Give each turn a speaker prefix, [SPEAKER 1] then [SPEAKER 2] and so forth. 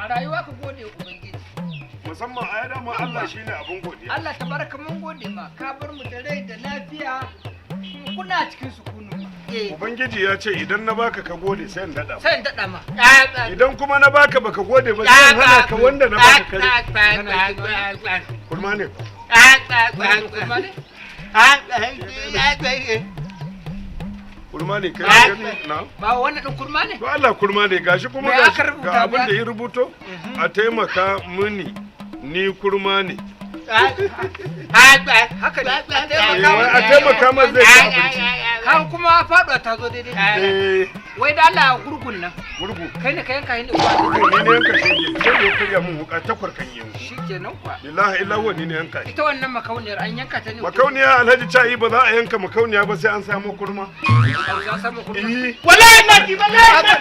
[SPEAKER 1] A rayuwa ka gode wa Ubangiji.
[SPEAKER 2] Musamman a dama Allah shine abin godiya.
[SPEAKER 1] Allah tabaraka, mun gode ma, ka bar mu da rai da lafiya, kuma kuna cikin sukunu. Eh.
[SPEAKER 2] Ubangiji ya ce idan na baka ka gode, sai in daɗa.
[SPEAKER 1] Sai in daɗa ma.
[SPEAKER 2] Idan kuma na baka baka gode ba, sai in hana ka wanda na baka kare. Kurma ne fa.
[SPEAKER 1] Kurma ne?
[SPEAKER 2] Kurma ne kai ka gani na.
[SPEAKER 1] Ba wannan ɗin kurma ne?
[SPEAKER 2] To Allah, kurma ne gashi kuma.
[SPEAKER 1] Me
[SPEAKER 2] Gashi
[SPEAKER 1] aka rubuta?
[SPEAKER 2] Ga abin da ya rubuto: a taimaka mini, ni kurma ne.
[SPEAKER 1] Haka ne.
[SPEAKER 2] Eh, wai a taimaka masa zai ci abinci.
[SPEAKER 1] Kan kuma faɗuwa ta zo daidai.
[SPEAKER 2] Eh.
[SPEAKER 1] Wai da Allah, gurgun nan.
[SPEAKER 2] Gurgu.
[SPEAKER 1] Kai ne ka yanka hindi kuwa?
[SPEAKER 2] Ni ne yanka shege, sai da ya karya mun wuka takwar kan yanku.
[SPEAKER 1] Shikenan kuwa.
[SPEAKER 2] Billahi illahu, ni ne yanka shi.
[SPEAKER 1] Ita wannan makauniyar an yanka ta ne?
[SPEAKER 2] Makauniya, Alhaji Ca'i, ba za a yanka makauniya ba sai an samu kurma.
[SPEAKER 1] An samu kurma.
[SPEAKER 2] Eh.
[SPEAKER 3] Wallahi na ji, wallahi na.